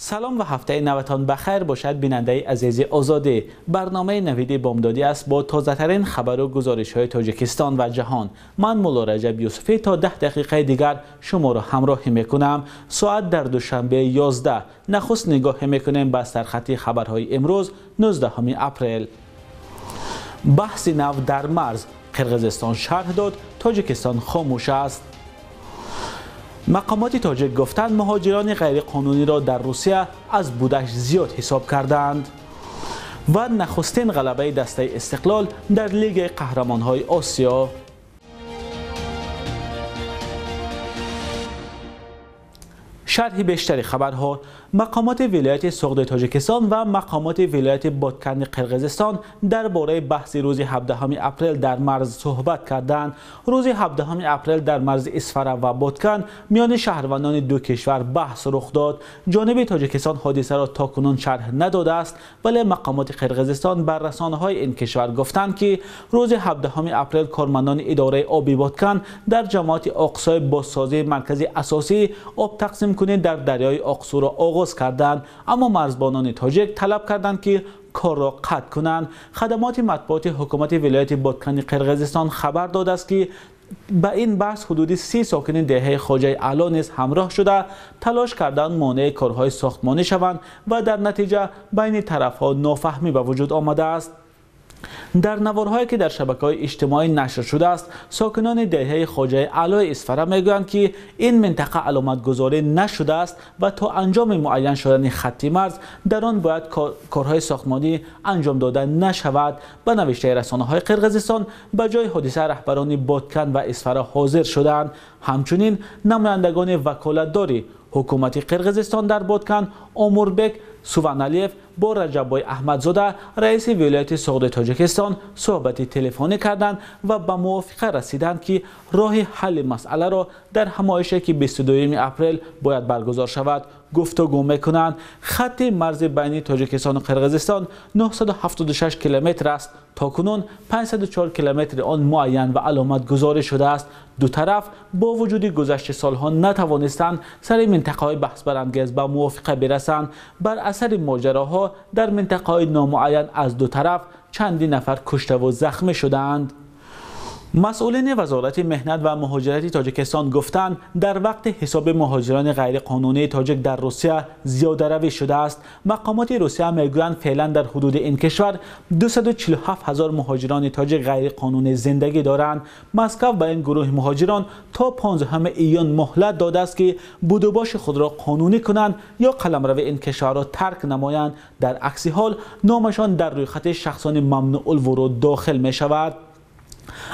Салом ва ҳафтаи навтон бахайр бошад, бинандаи азизи Озодӣ. Барномаи Навиди Бомдодӣ аст бо тозатарин хабар ва гузоришҳои Тоҷикистон ва ҷаҳон. Ман Мулло Раҷаб Юсуфӣ то 10 дақиқаи дигар шуморо ҳамроҳӣ мекунам. Соат дар Душанбе 11. Нахуст нигоҳ мекунем ба сархати хабарҳои имрӯз, 19 апрел. Баҳси нав дар марз. Қирғизистон шарҳ дод, Тоҷикистон хомӯш аст. Мақомоти тоҷик гуфтанд, муҳоҷирони ғайриқонуниро дар Русия аз будаш зиёд ҳисоб кардаанд. Ва нахустин ғалабаи дастаи Истиқлол дар Лигаи қаҳрамонҳои Осиё. Шарҳи бештари хабарҳо. Мақомоти вилояти Суғди Тоҷикистон ва мақомоти вилояти Боткани Қирғизистон дар бораи баҳси рӯзи 17 апрел дар марз суҳбат карданд. Рӯзи 17 апрел дар марзи Исфара ва Боткан миёни шаҳрвандони ду кишвар баҳс рух дод. Ҷониби Тоҷикистон ҳодисаро то кунун шарҳ надодааст, вале мақомоти Қирғизистон бар расонаҳои ин кишвар гуфтанд, ки рӯзи 17 апрел кормандони идораи оби Боткан дар ҷамоати Оқсой бозсозии маркази асосии об тақсимкунӣ дар дарёи Оқсуро оғоз карданд, аммо марзбонони тоҷик талаб карданд, ки корро қатъ кунанд. Хадамоти матбуоти ҳукумати вилояти Боткани Қирғизистон хабар додааст, ки ба ин баҳс ҳудуди 30 сокини деҳаи Хоҷаи Аъло низ ҳамроҳ шуда, талош карданд монеи корҳои сохтмонӣ шаванд ва дар натиҷа байни тарафҳо нофаҳмӣ ба вуҷуд омадааст. Дар наворҳое ки дар шабакаҳои иҷтимоӣ нашр шудааст, сокинони деҳаи Хоҷаи Аълои Исфара мегӯянд, ки ин минтақа аломатгузорӣ нашудааст ва то анҷоми муайян шудани хатти марз дар он бояд корҳои сохтмонӣ анҷом дода нашавад. Ба навиштаи расонаҳои Қирғизистон, ба ҷои ҳодиса раҳбарони Боткан ва Исфара ҳозир шуданд. Ҳамчунин намояндагони ваколатдори ҳукумати Қирғизистон дар Боткан Омурбек Суваналиев бо Раҷаббой Аҳмадзода, раиси вилояти Суғди Тоҷикистон, суҳбати телефонӣ карданд ва ба мувофиқа расиданд, ки роҳи ҳалли масъаларо дар ҳамоише ки 22 апрел бояд баргузор шавад гуфтугӯ мекунанд. Хатти марзи байни Тоҷикистону Қирғизистон 976 километр аст. То кунун 504 километри он муайян ва аломатгузорӣ шудааст. Ду тараф бо вуҷуди гузашти солҳо натавонистанд сари минтақаҳои баҳсбарангез ба мувофиқа бирасанд. Бар асари моҷароҳо дар минтақаҳои номуайян аз ду тараф чанди нафар куштаву захмӣ шудаанд. Масъулини Вазорати меҳнат ва муҳоҷирати Тоҷикистон гуфтанд, дар вақти ҳисоби муҳоҷирони ғайриқонунии тоҷик дар Русия зиёдаравӣ шудааст. Мақомоти Русия мегӯянд, феълан дар ҳудуди ин кишвар 247 ҳазор муҳоҷирони тоҷик ғайриқонунӣ зиндагӣ доранд. Москва ба ин гурӯҳи муҳоҷирон то 15 июн муҳлат додааст, ки будубоши худро қонунӣ кунанд ё қаламрави ин кишварро тарк намоянд. Дар акси ҳол номашон дар рӯйхати шахсони мамнуъулвуруд дохил мешавад.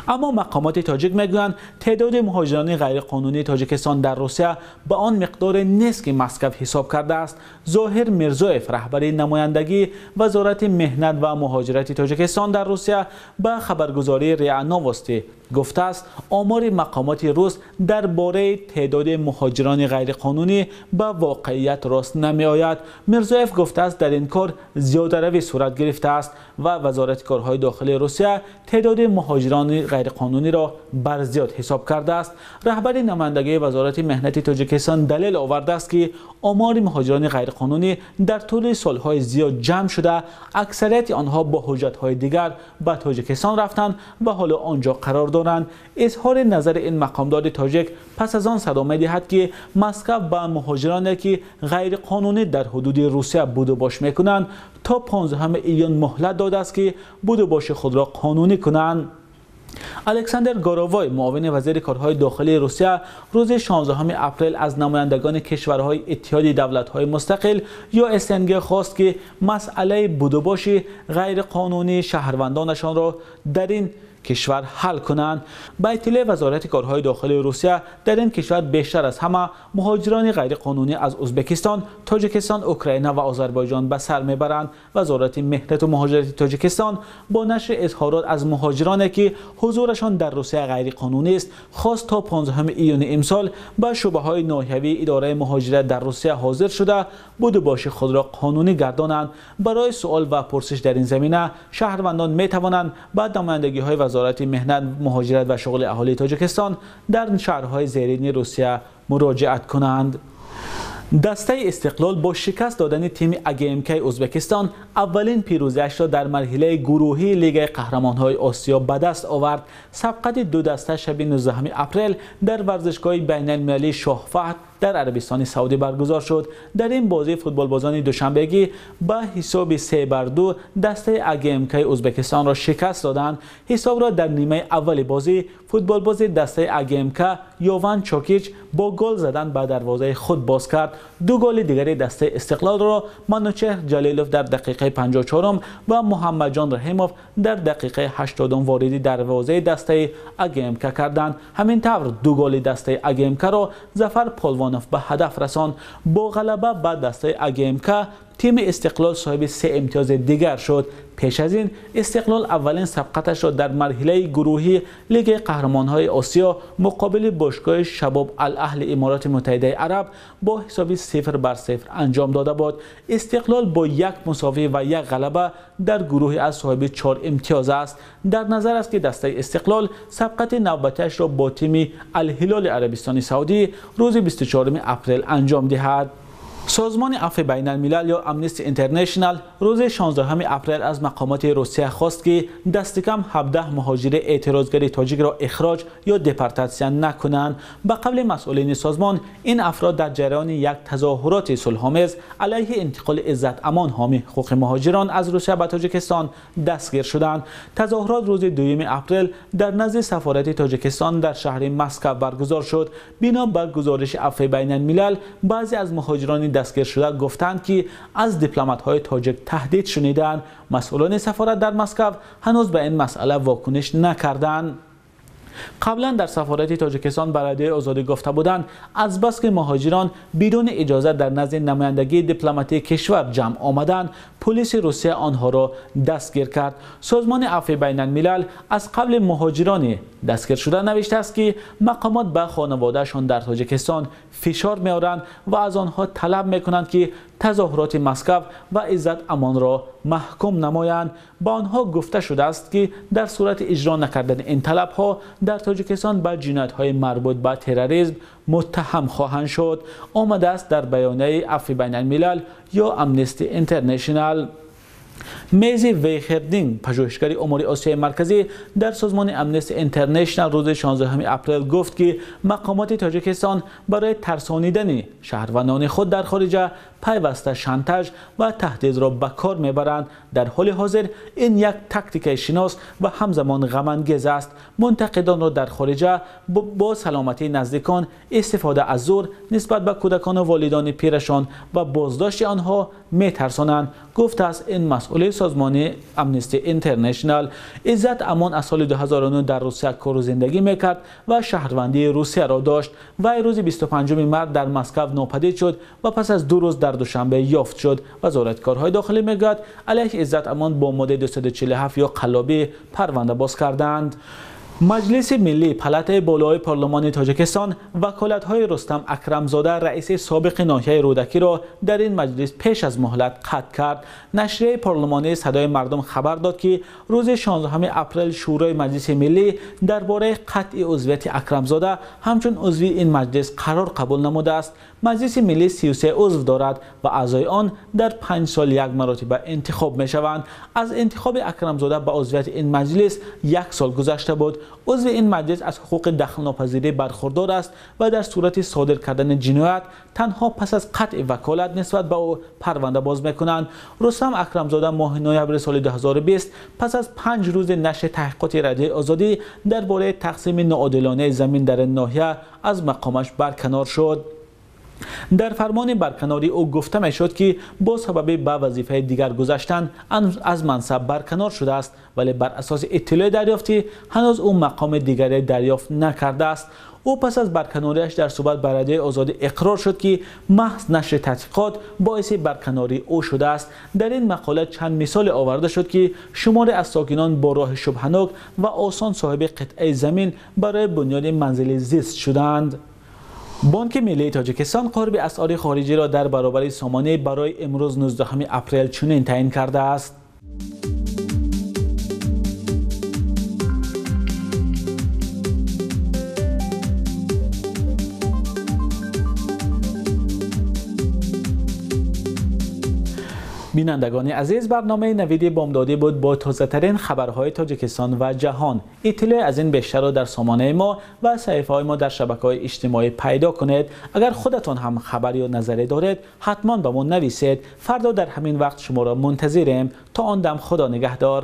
Аммо мақомоти тоҷик мегӯянд, теъдоди муҳоҷирони ғайриқонунии Тоҷикистон дар Русия ба он миқдоре нест, ки Москва ҳисоб кардааст. Зоҳир Мирзоев, раҳбари намояндагии Вазорати меҳнат ва муҳоҷирати Тоҷикистон дар Русия, ба хабаргузории РИА Новости гуфтааст, омори мақомоти рус дар бораи теъдоди муҳоҷирони ғайриқонунӣ ба воқеият рост намеояд. Мирзоев гуфтааст, дар ин кор зиёдаравӣ сурат гирифтааст ва Вазорати корҳои дохилии Русия теъдоди муҳоҷирони ғайриқонуниро бар зиёд ҳисоб кардааст. Раҳбари намояндагии Вазорати меҳнати Тоҷикистон далел овардааст, ки омори муҳоҷирони ғайриқонунӣ дар тӯли солҳои зиёд ҷамъ шуда, аксарияти онҳо бо ҳуҷҷатҳои дигар ба Тоҷикистон рафтанд ва ҳоло он ҷо қарор доранд. Изҳори назари ин мақомдори тоҷик пас аз он садо медиҳад, ки Москва ба муҳоҷироне, ки ғайриқонунӣ дар ҳудуди Русия будубош мекунанд, то 15 июн муҳлат додааст, ки будубоши худро қонунӣ кунанд. Александр Горовой, муовини вазири корҳои дохилии Русия, рӯзи 16 апрел аз намояндагони кишварҳои Иттиҳоди давлатҳои мустақил ё СНГ хост, ки масъалаи будубоши ғайриқонунии шаҳрвандонашонро дар ин кишвар ҳал кунанд. Ба иттилои Вазорати корҳои дохилии Русия, дар ин кишвар бештар аз ҳама муҳоҷирони ғайриқонунӣ аз Ӯзбекистон, Тоҷикистон, Украина ва Озарбойҷон ба сар мебаранд. Вазорати меҳнату муҳоҷирати Тоҷикистон бо нашри изҳорот аз муҳоҷироне, ки ҳузурашон дар Русия ғайриқонунӣ аст, хост то 15 июни имсол ба шӯъбаҳои ноҳиявии идораи муҳоҷират дар Русия ҳозир шуда, будубоши худро қонунӣ гардонанд. Барои суол ва пурсиш дар ин замина шаҳрвандон метавонанд ба намояндагиҳои Вазорати меҳнат, муҳоҷират ва шуғли аҳолии Тоҷикистон дар шаҳрҳои зерини Русия муроҷиат кунанд. Дастаи Истиқлол бо шикаст додани тими АГМК Ӯзбекистон аввалин пирӯзиашро дар марҳилаи гурӯҳии Лигаи қаҳрамонҳои Осиё ба даст овард. Сабқати ду даста шаби 19 апрел дар варзишгоҳи байналмилалии Шоҳ Фаҳд дар Арабистони Саудӣ баргузор шуд. Дар ин бозӣ футболбозони душанбегӣ ба ҳисоби 3-2 дастаи АГМК Ӯзбекистонро шикаст доданд. Ҳисобро дар нимаи аввали бозӣ футболбози дастаи АГМК Йован Чокич бо гол задан ба дарвозаи худ боз кард. Ду голи дигари дастаи Истиқлолро Манучеҳр Ҷалилов дар дақиқаи 54 ва Муҳаммадҷон Раҳимов дар дақиқаи 80 вориди дарвозаи дастаи АГМК карданд. Ҳамин тавр ду голи дастаи АГМК-ро Зафар Полвонов ба ҳадаф расонд. Бо ғалаба ба дастаи АГМК тими Истиқлол соҳиби 3 имтиёзи дигар шуд. Пеш аз ин Истиқлол аввалин сабқаташро дар марҳилаи гурӯҳии Лигаи қаҳрамонҳои Осиё муқобили бошгоҳи Шабоб Ал-Аҳли Имороти Муттаҳидаи Араб бо ҳисоби 0-0 анҷом дода буд. Истиқлол бо як мусовӣ ва як ғалаба дар гурӯҳи аз соҳиби 4 имтиёз аст. Дар назар аст ки дастаи Истиқлол сабқати навбатиашро бо тими Ал-Ҳилоли Арабистони Саудӣ рӯзи 24 апрел анҷом диҳад. Созмони Афви байналмилал ё Amnesty International рӯзи 16 апрел аз мақомоти Русия хост ки дасти кам 17 муҳоҷири эътирозгари тоҷикро ихроҷ ё депортатсия накунанд. Ба қавли масъулини созмон, ин афрод дар ҷараёни як тазоҳуроти сулҳомез алайҳи интиқоли Иззат Амон ҳомии ҳуқуқи муҳоҷирон аз Русия ба Тоҷикистон дастгир шуданд. Тазоҳурот рӯзи 2 апрел дар назди сафорати Тоҷикистон дар шаҳри Москва баргузор шуд. Бино ба гузориши Афви байналмилал, баъзе аз муҳоҷирони дастгир шуда гуфтанд ки аз дипломатҳои тоҷик таҳдид шуниданд. Масъулони сафорат дар Москва ҳанӯз ба ин масъала вокуниш накарданд. Қаблан дар сафорати Тоҷикистон ба Радиои Озодӣ гуфта буданд, аз бас ки муҳоҷирон бидуни иҷоза дар назди намояндагии дипломатии кишвар ҷамъ омаданд, полиси Русия онҳоро дастгир кард. Созмони Афви байналмилал аз қавли муҳоҷирони дастгир шуда навиштааст ки мақомот ба хонаводаашон дар Тоҷикистон фишор меоранд ва аз онҳо талаб мекунанд ки тазоҳуроти Москва ва Иззат Амонро маҳкум намоянд. Ба онҳо гуфта шудааст ки дар сурати иҷро накардани ин талабҳо дар Тоҷикистон ба ҷиноятҳои марбут ба терроризм муттаҳам хоҳанд шуд. Омадааст дар баёнияи Афви байналмилал ё Amnesty International. Мези Вейхердинг, пажӯҳишгари умури Осиёи Марказӣ дар созмони Amnesty International рӯзи 16 апрел гуфт ки мақомоти Тоҷикистон барои тарсонидани шаҳрвандони худ дар хориҷа пайваста шантаж ва таҳдидро ба кор мебаранд. Дар ҳоли ҳозир ин як тактикаи шинос ва ҳамзамон ғамангез аст. Мунтақидонро дар хориҷа бо саломатии наздикон, истифода аз зӯр нисбат ба кӯдакону волидони пирашон ва боздошти онҳо метарсонанд, гуфтааст ин масъули созмони Amnesty International. Иззат Амон аз соли 2009 дар Русия кору зиндагӣ мекард ва шаҳрвандии Русияро дошт. Вай рӯзи 25 март дар Москва нопадид шуд ва пас аз 2 рӯз дар Душанбе ёфт шуд. Вазорати корҳои дохилӣ мегӯяд алайҳи Иззат Амон бо моддаи 247 ё қаллобӣ парванда боз карданд. Маҷлиси Миллӣ, палатаи болои парлумони Тоҷикистон, ваколатҳои Рустам Акрамзода, раиси собиқи ноҳияи Рӯдакиро дар ин маҷлис пеш аз муҳлат қатъ кард. Нашрияи парлумонии Садои мардум хабар дод ки рӯзи 16 апрел Шӯрои Маҷлиси Миллӣ дар бораи қатъи узвияти Акрамзода ҳамчун узви ин маҷлис қарор қабул намудааст. Маҷлиси Миллӣ 33 узв дорад ва аъзои он дар 5 сол як маротиба интихоб мешаванд. Аз интихоби Акрамзода ба узвияти ин маҷлис як сол гузашта буд. Узви ин маҷлис аз ҳуқуқи дахлнопазирӣ бархурдор аст ва дар сурати содир кардани ҷиноят танҳо пас аз қатъи ваколат нисбат ба ӯ парванда боз мекунанд. Рустам Акрамзода моҳи ноябри соли 2020 пас аз 5 рӯзи нашри таҳқиқоти Радиои Озодӣ дар бораи тақсими ноодилонаи замин дар ин ноҳия аз мақомаш барканор шуд. Дар фармони барканории ӯ гуфта мешуд ки бо сабаби ба вазифаи дигар гузаштан аз мансаб барканор шудааст, вале бар асоси иттилои дарёфтӣ ҳанӯз ӯ мақоми дигаре дарёфт накардааст. Ӯ пас аз барканориаш дар суҳбат ба Радиои Озодӣ иқрор шуд ки маҳз нашри таҳқиқот боиси барканории ӯ шудааст. Дар ин мақола чанд мисоле оварда шуд ки шуморе аз сокинон бо роҳи шубҳанок ва осон соҳиби қитъаи замин барои бунёди манзили зист шуданд. Бонки Миллии Тоҷикистон қурби асъори хориҷиро дар баробари сомонӣ барои имрӯз 19 апрел чунин таъин кардааст. Бинандагони азиз, барномаи Навиди Бомдодӣ буд бо тозатарин хабарҳои Тоҷикистон ва ҷаҳон. Иттилои аз ин бештарро дар сомонаи мо ва саҳифаҳои мо дар шабакаҳои иҷтимоӣ пайдо кунед. Агар худатон ҳам хабар ё назаре доред, ҳатман ба мо нависед. Фардо дар ҳамин вақт шуморо мунтазирем. То он дам Худо нигаҳдор.